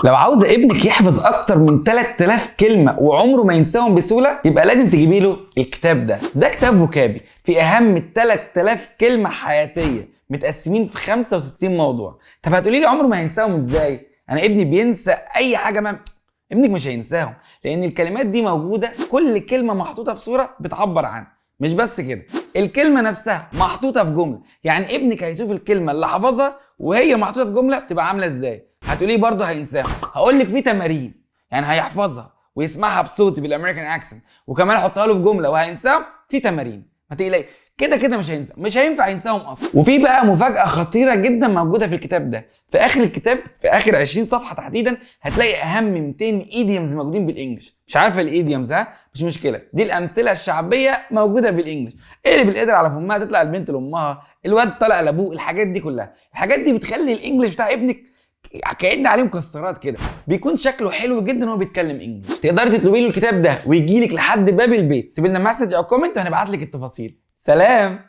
لو عاوزه ابنك يحفظ اكتر من 3000 كلمة وعمره ما ينساهم بسهوله، يبقى لازم تجيبي له الكتاب ده. ده كتاب vocab في اهم 3000 كلمة حياتيه متقسمين في 65 موضوع. طب هتقولي لي عمره ما هينساهم ازاي؟ انا ابني بينسى اي حاجه. ما ابنك مش هينساهم، لان الكلمات دي موجوده، كل كلمة محطوطة في صوره بتعبر عنها. مش بس كده، الكلمة نفسها محطوطة في جمله، يعني ابنك هيشوف الكلمة اللي حفظها وهي محطوطة في جملة بتبقى عامله ازاي. هتقولي برضه هينساهم؟ هقول لك في تمارين، يعني هيحفظها ويسمعها بصوتي بال American accent وكمان احطها له في جملة وهينساهم. في تمارين، ما تقلقي، كده كده مش هينسى، مش هينفع ينساهم اصلا. وفي بقى مفاجاة خطيرة جدا موجودة في الكتاب ده. في اخر الكتاب، في اخر 20 صفحة تحديدا، هتلاقي اهم 200 idioms موجودين بال English. مش عارفه ال idioms؟ ها، مش مشكله، دي الامثلة الشعبية موجودة بال English. اقلب القدر على فمها، تطلع البنت لامها، الواد طلع لابوه، الحاجات دي كلها. الحاجات دي بتخلي ال English بتاع ابنك كأن عليه مكسرات كده، بيكون شكله حلو جدا وهو بيتكلم English. تقدري تطلبي له الكتاب ده ويجي لك لحد باب البيت. سيب لنا message او comment وهنبعت لك التفاصيل. سلام.